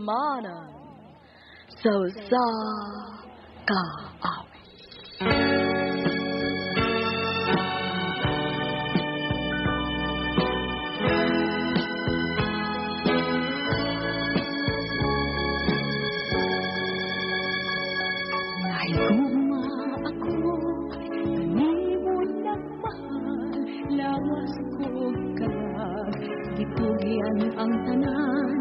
Handumanan sa usa ka awit. Nahigugma ako, kanimo nagmahal, lawas ko kalag, gitugyan ang tanan,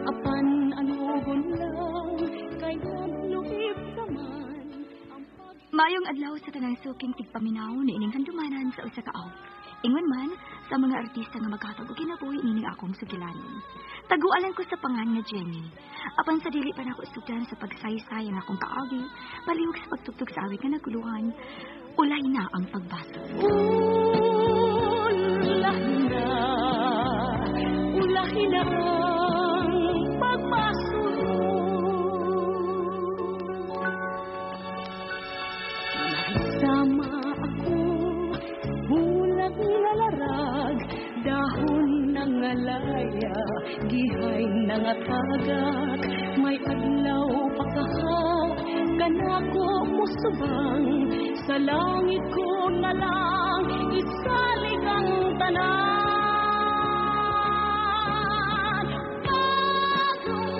apan anugon lang, kay nagluib ka man. Ang pag Maayong adlaw sa tanang suking tigpaminaw niining handumanan sa usa ka awit. Ingon man sa mga artista nga maghatag og kinabuhi nining akong sugilanon. Tagualan ko sa pangan nga Jenny. Apan sa dili pa nako sugdan sa pagsaysay ang akong kaagi, palihog sa pagtugtog sa awit nga naguluhan, ulay na ang pagbaso. Ulahin na, ulahin na ang pagbaso. Nahisama ako, bulag na larag, dahon ng alaya, gihay ng atagak, may adlaw pakaha, kanako musubang, sa langit ko na lang, isalig ang tanan.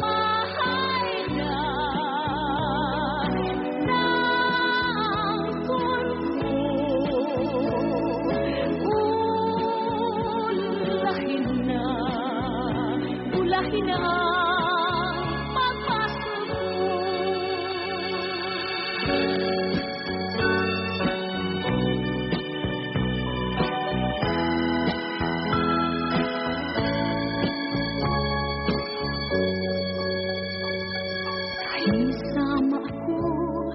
Pagmahay na, ng ko, ulahin na, ulahin na ang pagbaso ko. Isama ako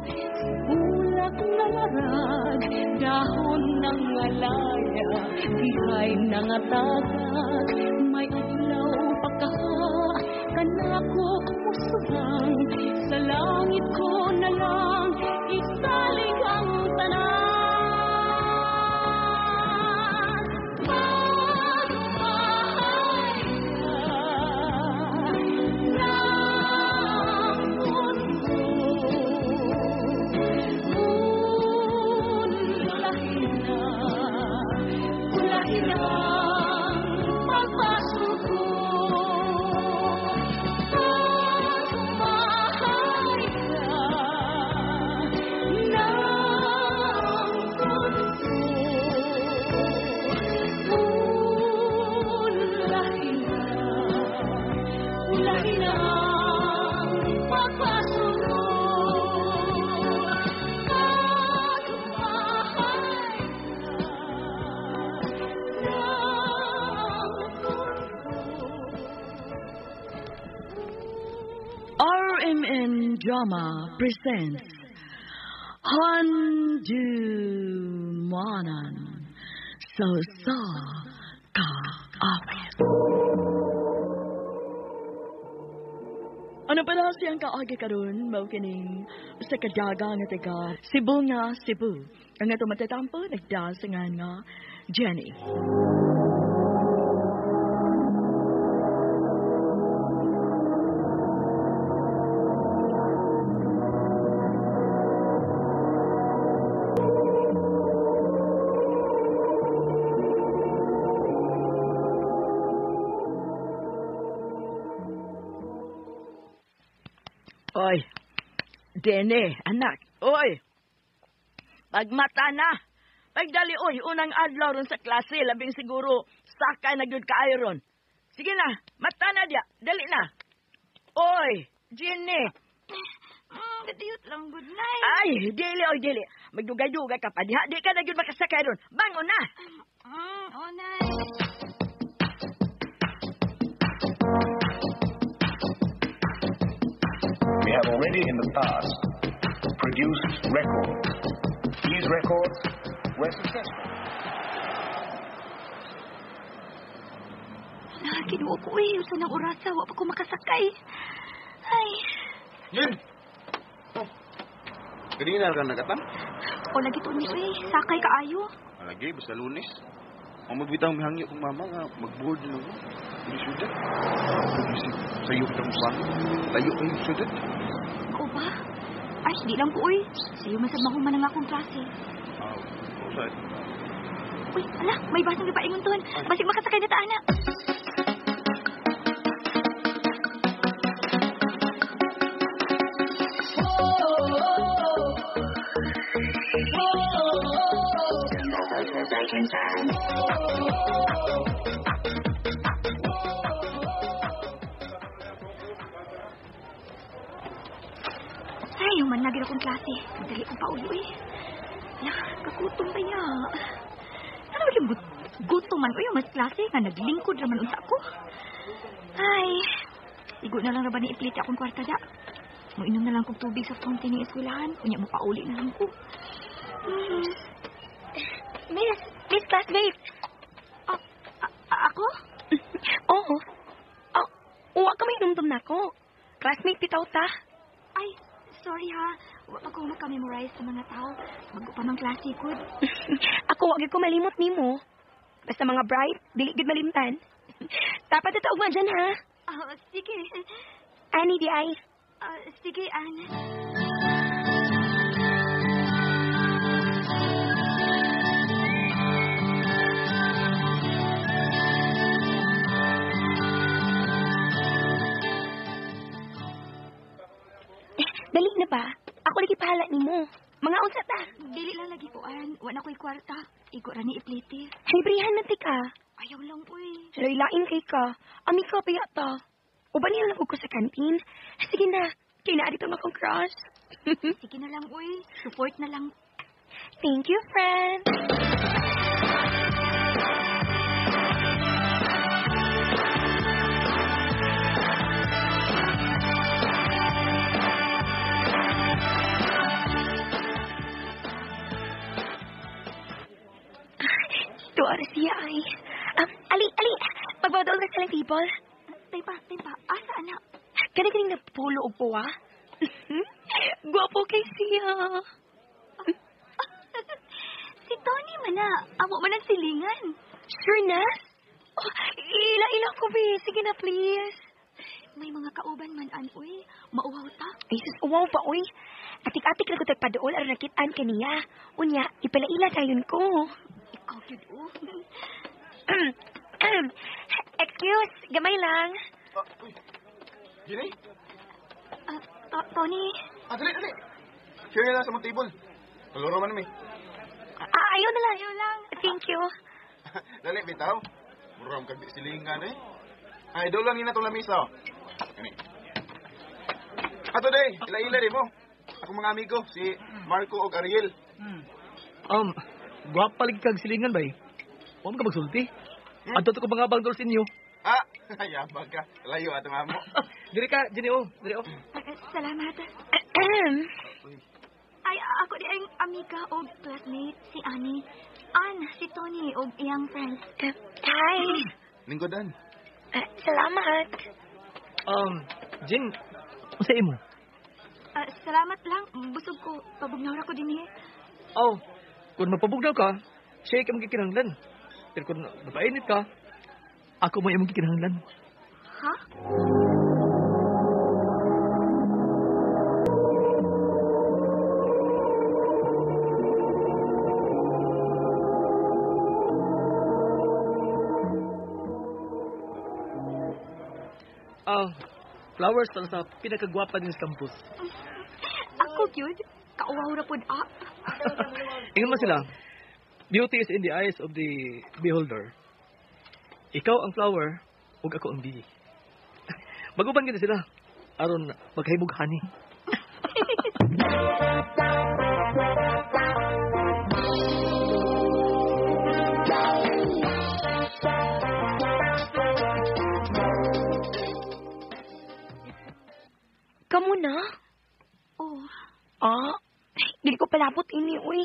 sa bulak na larag, dahon ng alaya, gihay ng atagak, may adlaw pakaha, kanako musubang, sa langit ko na lang, isalig ang tanan. Pagmahay ka ng mundo, ulahin na, ulahin na ang pagbaso ko. Pagmahay ka ng mundo, ulahin na, ulahin na ang pagbaso ko. Pagmahay ka ng mundo. RMN Drama presents Handumanan sa usa ka awit. Ano pala siyang kaagi karon mao kining sa kadaga nga taga Cebu nga Cebu. Ang ato matatampo nagdasangan nga Jenny. Oy, Dene, anak. Oy, pagmata na. Pagdali, oy, unang adlaw ron sa klase, labing siguro, sakay na gyud kaayo ron. Sige na, mata na diya, dali na. Oy, Jenny. Gadiyot lang, good night. Ay, dili, oy, dili. Magdugay-dugay ka pa diha, di ka na gyud makasakay ron. Bangon na. Oh, night. We have already in the past produced records. These records were successful. Kinuha ko eh. Usa ng orasa, wa pa ko makasakay. Ay, Jen! Oh. Kanina ka nagatang? o lagi to ni eh. Sakay kaayo. Lagi, basta Lunes. Ang magbitaw mihangyo kong mama nga, mag-board na ako. Di syudad. Sayo ka ba? Layo kayo syudad. Ako ba? Ay, di lang ko, uy. Sayo man sa mahuman ang akong klase. Saan? Uy, ala, may basang gipaingon ton. Basig makasakay na ta, ana. Ay, human na akong klase. Dali kong pauwi, uy. Ala, kagutom ba ya? Ano ba yung gutom man? Uy, mas klase nga naglingkod raman unsa ko. Ay, igo na lang ra ba ni iplit akong kwarta da. Muinom na lang kong tubig sa fountain ng eskwelahan. Unya mo pauli na lang ko. Miss, miss classmate. Ako? Oo. Oh, uwa ka may inumdum na ako. Classmate bitaw ta. Ay, sorry ha. Wa pa ko makamemorize sa mga tao. Bago pa mang klase gud. Ako wag ko malimot nimo. Basta mga bright, dili gid malimtan. Dapat ito ugma dyan ha. Sige. Ani di ay. Sige, Ann. Dali na ba? Ako lagi pahala nimo. Mga unsa ta? Dili lang lagi ko, Ann. Wa na ko'y kwarta. Igo ra ni iplite. Librihan man tika. Ayaw lang, uy. Laylain kay ka. Ami ka pa yata. Uban niya lang ko sa kantin. Sige na. Kaya na dito akong crush. Sige na lang, uy. Support na lang. Thank you, friend. Tuwa siya ay. Ali, ali. Pagbawdol na silang table. Tay pa. Asa, anak? Kani-kaning nagpulo og puwa. Gwapo kay siya. Si Tony man na. Amo man ang silingan. Sure na? Oh, ila-ila ko, be. Sige na, please. May mga kauban man, an, uy. Mauwaw ta. Ay, sus, uwaw pa, uy. Atik-atik na ko tagpadool aron nakitaan kaniya. Unya, ipalaila dayon ko. Ikaw yun, oh. Excuse, gamay lang. Uy. Jenny? Tony? Dali, dali. Share na lang sa mong table. Kaluro man mi. Ayaw na lang. Ayaw lang. Thank you. Dali, bitaw. Murang kag silingan eh. Ay, idol lang nina tong lamisa. Oh. Kani. Ato day, ila-ila di mo. Ako mga amigo, si Marco og Ariel. Gwapa lagi kag silingan bay. Wa man ka magsulti. Adto ko mga bang sa inyo. Ah, yabag ka. Layo atong amo. Diri ka, Jenny oh. Diri oh. Salamat. Ay, ako di ang amiga og classmate, si Annie. Ann, si Tony og iyang friends. Hi. Lingkodan. Salamat. Jen, unsa imo? Salamat lang. Busog ko. Pabugnaw ra ko dinhi. Oh, kung mapabugnaw ka, siya ka magkikinahanglan. Pero kung mapainit ka, ako may imong gikinahanglan. Ha? Flowers para sa pinakagwapa din sa campus. Ako cute. Kauwaw ra pod ah. Ingon man sila, beauty is in the eyes of the beholder. Ikaw ang flower, ug ako ang bee. Maguban gid sila aron maghimog honey. Kamu na? Oh. Ah, dili ko palabot ini, uy.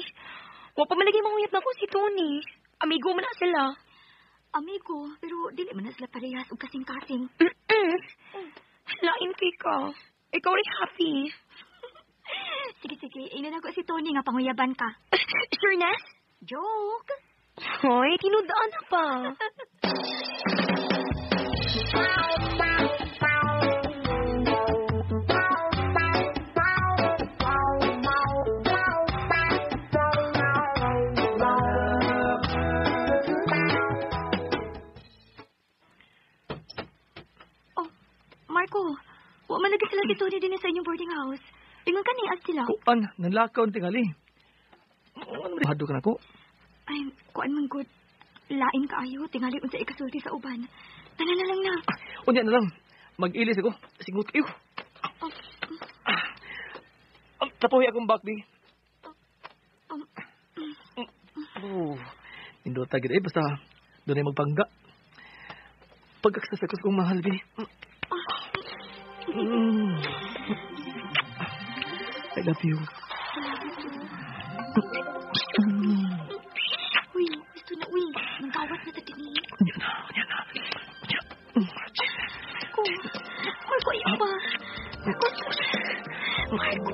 Wa pa malagi manguyab na ko si Tony. Amigo man na sila. Amigo, pero dili man na sila parehas og kasing-kasing. Lain kay ka. Ikaw rin happy. Sige, sige. Ingnan ako si Tony nga panguyaban ka. Sure na? Joke! Hoy, tinudaan na pa. Oh, Marco, wa man lagi sila si Tony din sa inyong boarding house. Ingon ka ni sila. Kuan, nanlakaw ang tingali. Ano man hado ka na ko? Ay, kuan man gud. Lain kaayo, tingali unsa ikasulti sa uban. Tanan na lang na. Unya na lang. Mag-ilis ako. Singot kayo. Oh, Tapuhi akong back, bi. um, Oh, nindota gid eh basta dunay magpangga. Pagkaksas ako sa kong mahal, bi. Mm. I love you. Uy, gusto na, uy. Nangkawat na sa tini. Unya na, unya na. Unya. Marco, Marco, ayaw ba? Marco, Marco.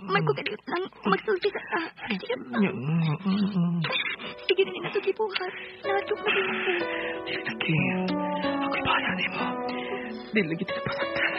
Marco, kadiyot lang. Magsulti ka. Sige, sige na nina gibuhat. Nahatlok na din ako. Dili lagi. Ako'y bahala nimo. Dili lagi tayo pasaktan.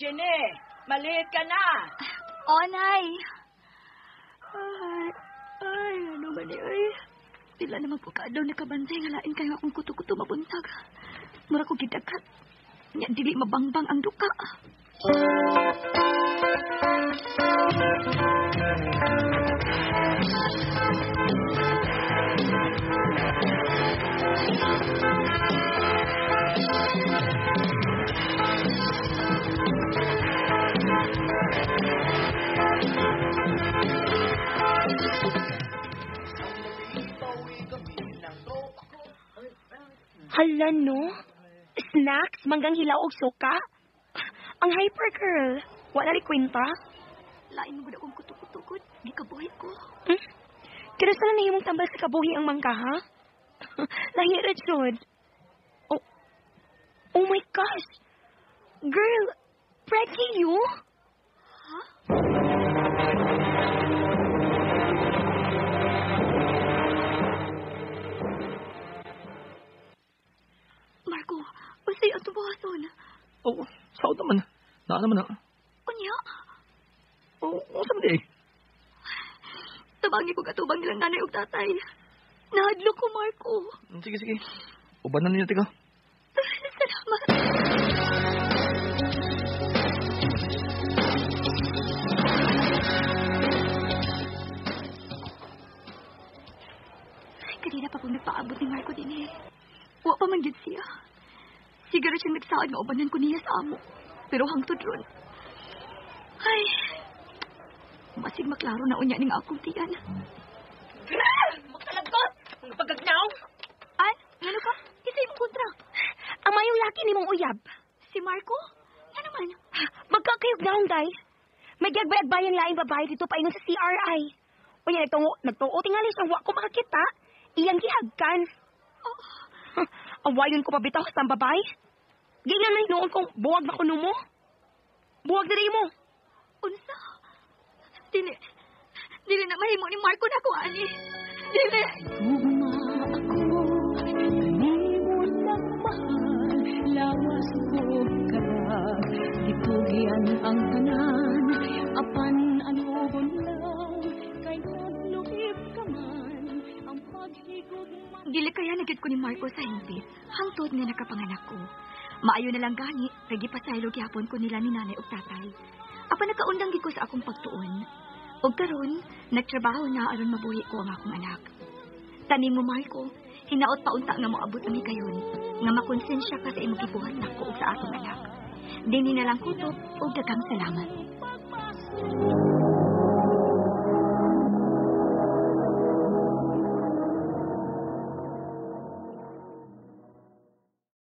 Jenny, maliit ka na. Oh, Nay. Ay, ay, ano man ni, ay. Pila naman po ka daw nakabantay nga lain kayo akong kuto-kuto mabuntag. Mura ko gidagat. Nya dili mabangbang ang duka. Hala, no? Snacks, manggang hilaw og suka? Ang hyper girl. Wala rin kwenta. Lain mo gud akong kuto-kuto gud. Gikabuhi ko. Hmm? Kaya saan na imong tambal sa kabuhi ang mangga, ha? Lahi ra jud. Oh, oh my gosh! Girl, preggy you? Ha? Marco, unsay atong buhaton? Oh, sao naman? Naa naman na. Unya, Oh, unsa man di ay? tabangi ko katubang nilang nanay ug tatay. Nahadlok ko, Marco. Sige, sige. Ubanan ninyo, tiga. Salamat. Kanina pa kong nagpaabot ni Marco din eh. Wa pa man gid siya. Siguro siyang nagsaad nga ubanan ko niya sa amo. Pero hangtod ron. Ay, masig maklaro na unya ning akong tiyan. Magkalagkot! Ang pagkagnaw! An, ngano ka? Isa imong kontra. Ang mayong laki ni mong uyab. Si Marco? Nga naman? Magkakayog naong, day. May gagbayag-bayang laing babae dito paingon sa CRI. Unya, nagtungo tingali siyang wa ko makakita. Iyang gihagkan. Oh, Awayon ko pa bitaw sa babae. Gingnan na hinuon kong buwag na kuno mo. Buwag na rin mo. Unsa? Dili. Dili na mahimo ni Marco na ako ani. Dili. Gugma ako, kanimo lang mahal, lawas ko karag, gitugyan ang tanan, apan anugon lang, kay nagluib ka man, ang paghigugma. Dili kaya nagid ko ni Marco sa hingpit. Hangtod nga nakapanganak ko. Maayo na lang gani, kay gipasaylo gihapon ko nila ni nanay ug tatay. Apan nakaundang gid ko sa akong pagtuon. Ug karon, nagtrabaho na aron mabuhi ko ang akong anak. Tanim mo, Marco, hinaot pa unta nga moabot ang higayon, nga makonsensya ka sa imong gibuhat nako ug sa atong anak. Dinhi na lang kutob ug daghang salamat. Pagpasunod.